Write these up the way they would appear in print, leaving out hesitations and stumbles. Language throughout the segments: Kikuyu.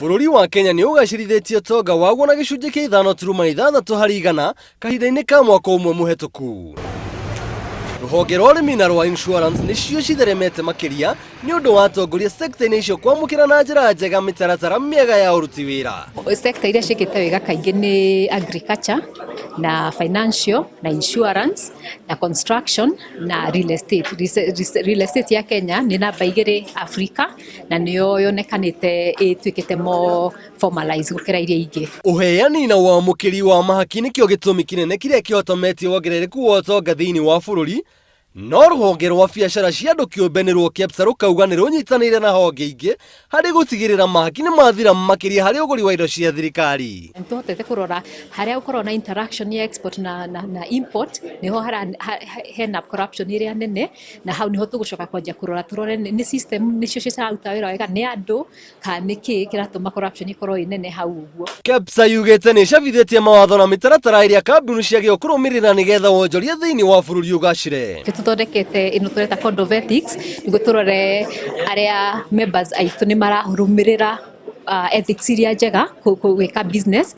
Bũrũri wa Kenya nĩ ũgacĩrithĩtie ũtonga waguo na gĩcunjĩ kĩa 5.6% kahinda-inĩ ka mwaka ũmwe mũhetũku. Rũhonge rwa ũrĩmi na rwa insurance nĩcio citheremete makĩria nĩ ũndũ wa atongoria sekta-inĩ icio kwamũkĩra na njĩra njega mĩtaratara mĩega ya ũruti wĩra. Sector iria ciĩkĩte wega kaingĩ nĩ agriculture na financial na insurance na construction na real estate. Real estate ya Kenya nĩ namba 2 Africa na nĩyo yonekanĩte ĩtuĩkĩte more formalized gũkĩra iria ingĩ. Ũheani na wamũkĩri wa mahaki nĩkĩo gĩtũmi kĩnene kĩrĩa kĩhotometie wongerereku wa ũtonga thĩinĩ wa bũrũri, no rũhonge rwa biacara cia andũ kĩũmbe nĩruo KEPSA rũkauga nĩ rũnyitanĩire na honge ingĩ harĩ gũtigĩrĩra mahaki nĩ mathira makĩria harĩ ũgũri wa indo cia thirikari. Nĩ tũhotete kũrora harĩa gũkoragwo na interaction ya export na import nĩho hena corruption ĩrĩa nene, na hau nĩho tũgũcoka kwanjia kũrora tũrore nĩ system nĩcio ciraruta wĩra wega, nĩ andũ kana nĩ kĩĩ kĩratũma corruption ĩkorwo ĩ nene hau ũguo. KEPSA yugĩte nĩ ĩcabithĩtie mawatho na mĩtaratara ĩrĩa kambuni ciagĩrĩirwo kũrũmĩrĩra nĩgetha wonjoria thĩinĩ wa bũrũri ũgacĩre. Nĩ tũthondekete ĩno tũreta code of ethics nĩguo tũrore arĩa members aitũ nĩ mararũmĩrĩra ethics iria njega gwĩka business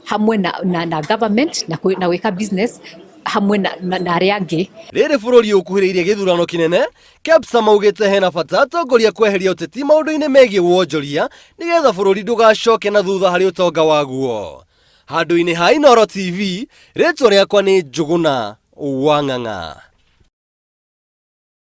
hamwe na government na gwĩka business hamwe na arĩa angĩ. Rĩrĩ bũrũri ũkuhĩrĩirie gĩthurano kĩnene, KEPSA maugĩte hena bata atongoria kweheria ũteti maũndũ-inĩ megiĩ wonjoria nĩgetha bũrũri ndũgacoke na thutha harĩ ũtonga waguo. Handũ-inĩ ha Inooro TV, rĩtwa rĩakwa nĩ Njũgũna wa Ng'ang'a.